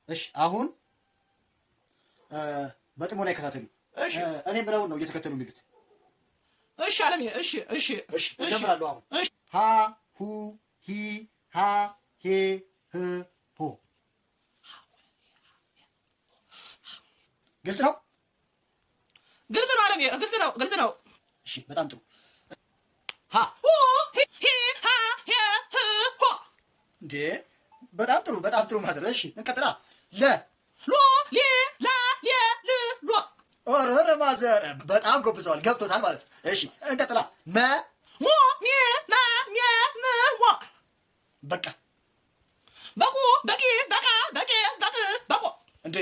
እሺ አሁን በጥሞና ይከታተሉ። እሺ። እኔ የምለውን ነው እየተከተሉ የሚሉት። እሺ አለምዬ፣ እሺ እሺ። እሺ እጀምራለሁ አሁን። እሺ። ሀ ሁ ሂ ሃ ሄ ህ ሆ። ግልጽ ነው? ግልጽ ነው አለምዬ፣ ግልጽ ነው፣ ግልጽ ነው። እሺ በጣም ጥሩ። ሀ ሁ ሂ ሂ ሃ ሄ ህ ሆ። እንዴ በጣም ጥሩ፣ በጣም ጥሩ mother። እሺ እንቀጥላ። ለ ሎ ሌ ላ ሌ ል ሎ። ኦረረ mother በጣም ጎብዘዋል፣ ገብቶታል ማለት ነው። እሺ እንቀጥላ። መ ሞ ሜ ማ ሜ ም ሞ። በቃ በቁ በቂ በቃ በቄ በቅ በቆ። እንዴ